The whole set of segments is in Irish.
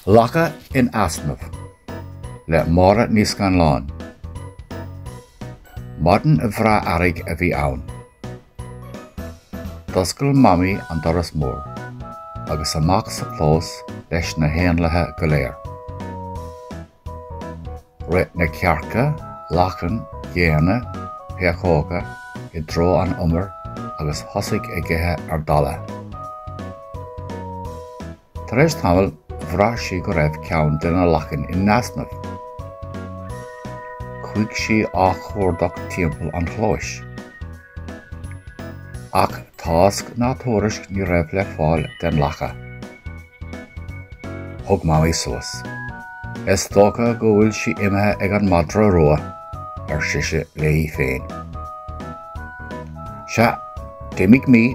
Lacha in easnamh le Máire Ní Scanláin. Maidin bhreá earraigh a bhí ann. D'oscail Mamaí an doras mór agus amach sa chlós leis na héanlaithe go léir. Rith na cearca, lachain, géanna, péacóga i dtreo an umair agus thosaigh ag ithe ar dalladh. Tar éis tamaill, bhraith sí go raibh ceann de na lachain in easnamh. Chuaigh sí á chuardach timpeall an chlóis. Ach tásc ná tuairisc ní raibh le fáil den lacha. Thug Mamaí suas. Is dócha go bhfuil sí imithe ag an madra rua, ar sise léi féin. Sea, d'imigh mí.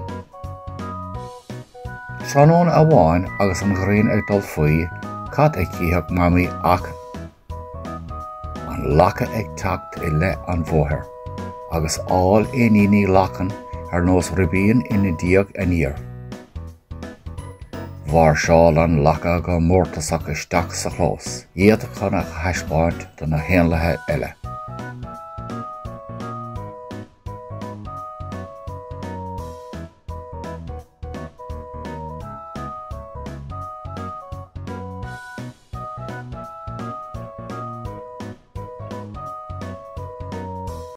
Tráthnóna amháin agus an ghrian ag dul faoi, cad a chífeadh Mamaí ach an lacha ag teacht i leith an bhóthair, agus ál éiníní lachan ar nós ribín ina diaidh aniar. Mháirseáil an lacha go mórtasach isteach sa chlós, iad chun a thaispeáint do na héanlaithe eile.